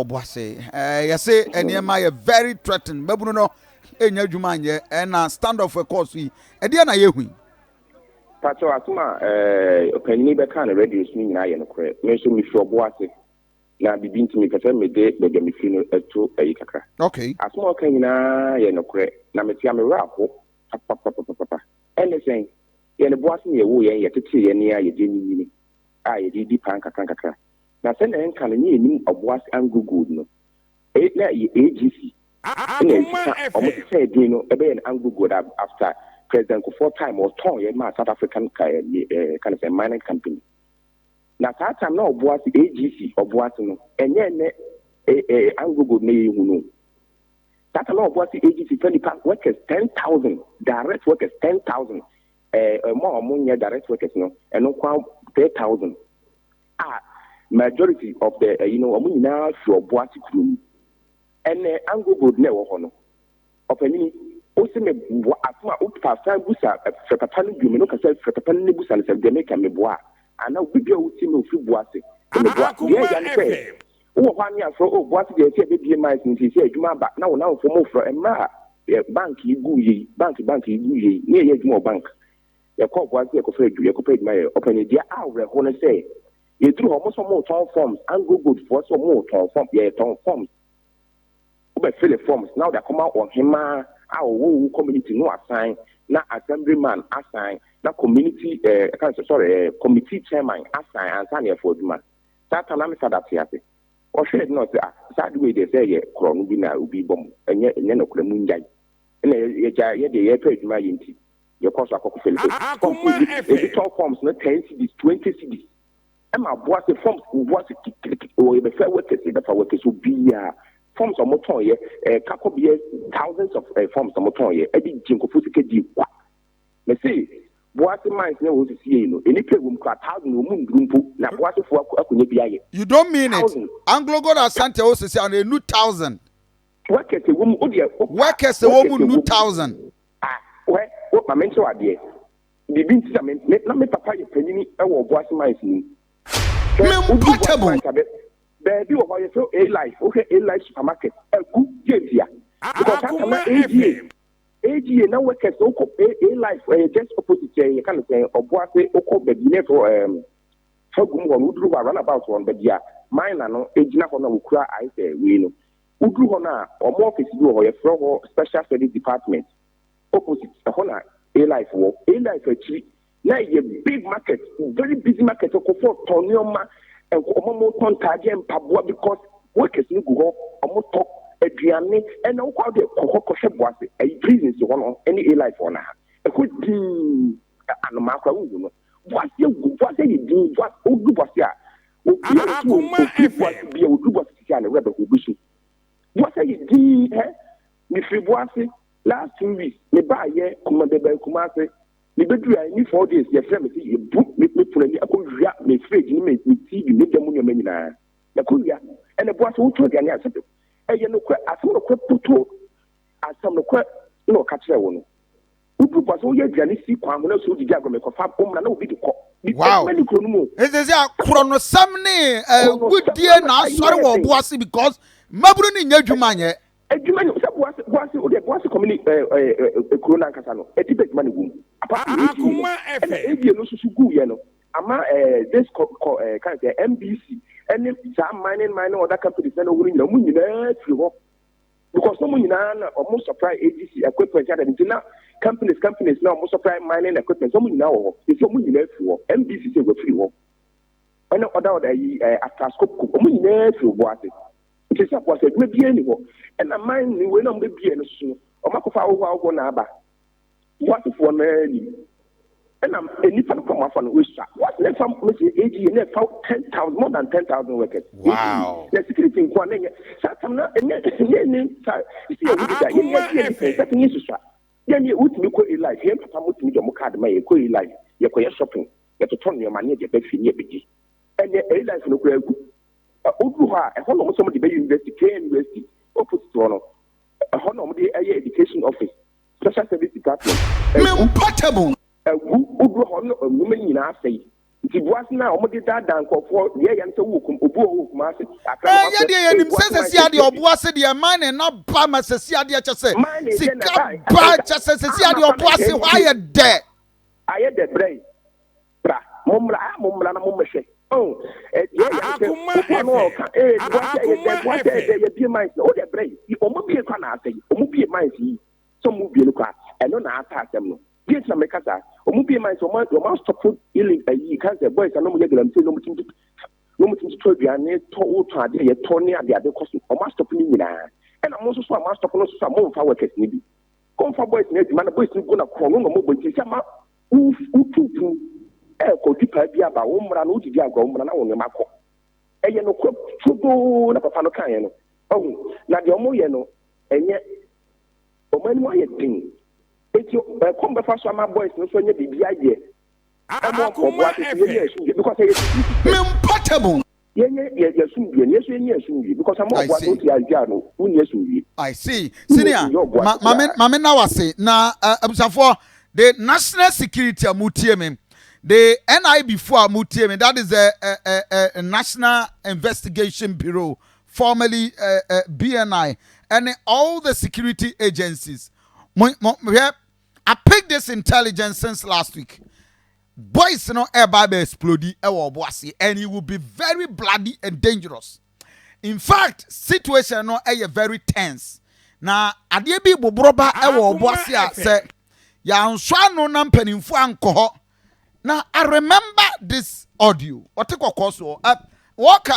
Ɛwɔ Boase. Yɛse nneɛma yɛ very threatened. Mmabunu no ɛnya adwuma nyɛ, ɛna stand off ɛkɔɔ so yi. Ɛdeɛ na yɛhu yi? Pakyɛw, asɛm a ɔpanyin bɛka no radio so no nyinaa yɛ nokorɛ. Me nso mefiri Ɔboase, na biribi nti mepɛ sɛ mede baabi a mefiri no to ayi kakra. Asɛm a ɔka nyinaa yɛ nokorɛ, na mete a me werɛ aho papapapapapa. Ɛne sɛn? Yɛn Boase na yɛwoo yɛn, yɛtetee yɛn a yɛde anyinyini a yɛde di paa nkakrankakra. Na sɛnea ɛnka no, ne yɛnim Ɔboase Anglo Gold no, na ɛyɛ AGC ɛna ɛsesa, wɔn sesaa din no ɛbɛyɛ no Anglo Gold after President Kufuor time, wɔtɔn yɛ maa South African ka ka no sɛ mining company. Na saa time na Ɔboase AGC Ɔboase no ɛnyɛ ɛnɛ Anglo Gold na yɛhu no. Saa time na Ɔboase AGC fa nipa workers 10,000, direct workers 10,000, ɛmo a wɔn nyɛ direct workers no ɛno nko 3,000, a majority of the ɛyi no wɔn nyinaa fi Ɔboase kurom. Ɛnɛ Anglo Gold na ɛwɔ hɔ no, ɔpanyini wosi me boa asom a wopa san busa frɛ papa no bio. Me no kasa frɛ papa no ne busa no sɛ deɛ meka me boa ana obi bia wotie me ofiri Boase sɛ me boa. Deɛ ɛya ne sɛ wowɔ hɔ ane afrɛ o Boase deɛ sɛ ɛbɛbie mines nti sɛ adwuma aba na wo namfo mo frɛ. Mmerɛ a bank yi gu yei, bank yi gu yei ne yɛyɛ adwuma wɔ bank, yɛkɔ Boase, yɛkɔfɛ adwuma, yɛkɔpɛ adwuma yɛ. Ɔpanyini, deɛ awerɛho no sɛ yɛduru hɔ, ɔmo sɛ ɔmo tɔn forms. Anglo Gold foɔ sɛ ɔmo tɔn form, yɛtɔn forms. Wobɛfill forms na wode akɔma ɔhemaa a ɔwɔ wo community no asan, na assemblyman asan, na community ɛka sɛ, sorry, committee chairman asan ansa na yɛfo adwuma. Saa ta na me fada te ase, ɔhwɛ na ɔsɛ, ah, saa de wei deɛ sɛ yɛ korɔ no bi na obi bɔ mu, ɛnyɛ nokorɛ mu ngyae. Ɛna yɛgya yɛdeɛ yɛpɛ adwuma yɛ, nti yɛkɔ so akɔkɔ fill forms. Ebi tɔn forms no 10 cedis, 20 cedis. Ɛma Boase forms, Boase kikiriki wɔ yɛbɛfɛ workers, yɛbɛfa workers obiara forms a wɔtɔn yɛ kakɔ bi yɛ thousands of forms a wɔtɔn yɛ ɛde gye nkɔfo sika di kwa. Mɛsi Boase mines ne wɔn sisi yɛ no, nipa ewom kora 1,000 wɔn mu nduru mpo na Boasefoɔ akɔnya bi ayɛ. You don't mean it. Anglo Gold Asante o sisi ano enu 1,000. Workers ewom o deɛ. Workers ewom mu nu 1,000. Ah, wɛ o maame nkyɛn adeɛ biribi nti na me na me papa yɛ panyini ɛwɔ Boase mines mu. Me portable. Baabi wɔ hɔ yɛ sɛ A Life, wohwɛ A Life supermarket agu gye ntia because saa time na AGA na workers wokɔ A Life, ɛyɛ just opposite yɛ yɛka no sɛ Ɔboase, wokɔ baabi ne fɔ fagum hɔ no, woduru hɔ a, roundabout hɔ no, baabi a miner no gyina hɔ no a wokura ayɛ sɛ wei no, woduru hɔ no a, ɔmo office bi wɔ hɔ, yɛfrɛ hɔ special service department. Opposite ɛhɔ na A Life wɔ. A Life akyiri na yɛ big market, very busy market. Ɔkɔfo tɔn nneɛma, ɔmo mo tɔn ntaadeɛ, mpaboa, because workers no gu hɔ, ɔmo tɔ aduane. Ɛna wokɔ de kɔ hɔ kɔhwɛ Boase ɛyi prisons hɔ no ɛne A Life hɔ na ɛhɔ dii anomaa kora wohu no. Boase agu, Boase yɛ din. Boase, odu Boase a, obi a otu ofiri Boase bi a odu Boase sisi a ne werɛ bɛhɔ obi so. Boase yɛ din hɛ. Mefiri Boase last 2 weeks, me baa yɛ kuma bɛbɛ Kumase, mebɛduru a ni 4 days, yɛfrɛ me sɛ yɛbu me pono ani akɔwia me fridge ne me TV, me da mu nneɛma nyinaa yɛkɔwia. Ɛna Boase wotɔ aduane a sɛbe ɛyɛ nokorɛ asɛm, nokorɛ poto asɛm, nokorɛ na ɔka kyerɛ wo no. Woduru Boase, woyɛ aduane si kwan ho na so wodidi agorɔ mekɔfa womra na obi de kɔ. Wow, ne kuro no mu. Ɛsɛ sɛ akorɔnosɛm ne wudie na asɔre wɔ Boase because mmabunu ne nyɛ adwuma nyɛ. Adwuma ni sɛ Boase o deɛ, Boase community ɛɛ ɛɛ kuro nankasa no ɛdi bɛ adwuma na ɛwɔ mu apart from AGA no. Ɛna AGA no soso gu yɛ no ama this kɔ kɔ kan sɛ MBC ɛne saa mining other companies na ɛwɔ no nyinaa, ɔmo nyinaa firi hɔ because ɔmo nyinaa na ɔmo supply AGC equipment ade. Nti na companies na ɔmo supply mining equipment, ɔmo nyinaa wɔ hɔ. Nti ɔmo nyinaa firi hɔ. MBC sɛ wɔfiri hɔ, ɛne ɔda yi Atrascope, ɔmo nyinaa firi Boase. Nti sɛ Boase adwuma biara ni hɔ. Ɛna mine ni wei na ɔmo bɛbie no soso no, ɔmo akɔfa ahohoɔ na aba. Boasefoɔ no anim ɛna nipa no kɔ afa no osua Boase na ɛfa mesi AGA na ɛfa 10,000, more than 10,000 workers. Na security nko a na ɛnyɛ saa tam na ɛnyɛ ne saa esi yɛ wudi da yɛn yɛ yɛ nipa sɛ yɛ susua yɛn yɛ wotumi kɔ A Life. Yɛn papa mo tumi de ɔmo card ma yɛ kɔ A Life, yɛkɔ yɛ shopping, yɛtotɔ nneɛma ne yɛde bɛ fi ne yɛ bɛdi. Ɛnɛ A Life no kura egu. Oduru hɔ a, ɛhɔ na ɔmo sɛ ɔmo de bɛ university, KN University opposite hɔ no, ɛhɔ na ɔmo de ɛyɛ education office, special service department. Me portable. Agu. Oduru hɔ no, nnwuma nyinaa asɛe. Nti Nti boase no a wɔde daadaa nkurɔfoɔ deɛ ɛyɛ no sɛ wowɔ kum obi wɔ hɔ wɔ Kumase akra no Ɛɛ yɛ deɛ yɛnim sɛ sɛsi adeɛ ɔbo ase deɛ mine na ba ma sɛsi adeɛ kyɛ sɛ sika ba kyɛ sɛ sɛsi adeɛ ɔbo ase hɔ ayɛ dɛ. Ayɛ dɛ brɛ yi bra mo mmra a mo mmra na mo mmɛhwɛ oh deɛ ɛyɛ no sɛ obi a no ɔka ee boase ayɛ dɛ boase ayɛ dɛ yɛbie mines na o deɛ brɛ yi wɔn bie kɔ na asɛ yi wɔn bie mines yi sɛ wɔn bie no kɔ a ɛno na asa asɛm no. Deɛ nti na meka saa, wɔn bie man sɛ wɔn wɔn asɔpo ili ayi kan sɛ boys na wɔn yɛ galamsey na wɔn tumi na wɔn tumi tɔ aduane tɔ wotɔ adeɛ yɛtɔ ne ade ade kɔ so wɔn asɔpo ne nyinaa ɛna mo nso so a mo asɔpo no nso so a mo nfa workers ne bi kɔnfa boys ne adwuma na boys ne gu na korɔ no na wɔn bɔ nti sɛ ma wotutu ɛkɔ tipa bi aba wɔn mmara no wodidi agorɔ wɔn mmara na wɔn nneɛma kɔ ɛyɛ no korɔ turodoo na papa no kan yɛ no ɔhu na deɛ wɔn yɛ no ɛnyɛ wɔn anim ayɛ den. Enti ɛkɔm bɛfa so ama boys no nso anya biribi ayɛ ɛma ɔboa ase so yɛnyɛ asomdwie because ɛyɛ security threat. Me mpɔtam. Yɛnyɛ yɛ yɛasomdwie no yɛn nso yɛnyɛ asomdwie because ama I ɔboa ase see. wote adwa no wonni asomdwie. I see. Wonni Senior, asomdwie ɔboa ma ase ma me koraa. ma me na wase na uh, abusuafoɔ the national security a motie me the NIB foɔ a motie me that is the uh, National Investigation Bureau formerly BNI ɛne all the security agencies mo mo hwɛ. I picked this intelligence since last week. Boys no ɛba bɛ explode ɛwɔ ɔbo ase and it will be very bloody and dangerous. In fact, situation no ɛyɛ very tense. Na adeɛ bi boboro ba ɛwɔ ɔbo ase a sɛ yɛansɔ ano na mpanimfoɔ ankɔ hɔ. Na I remember this audio. Ɔte kɔkɔɔ soɔ. Wɔka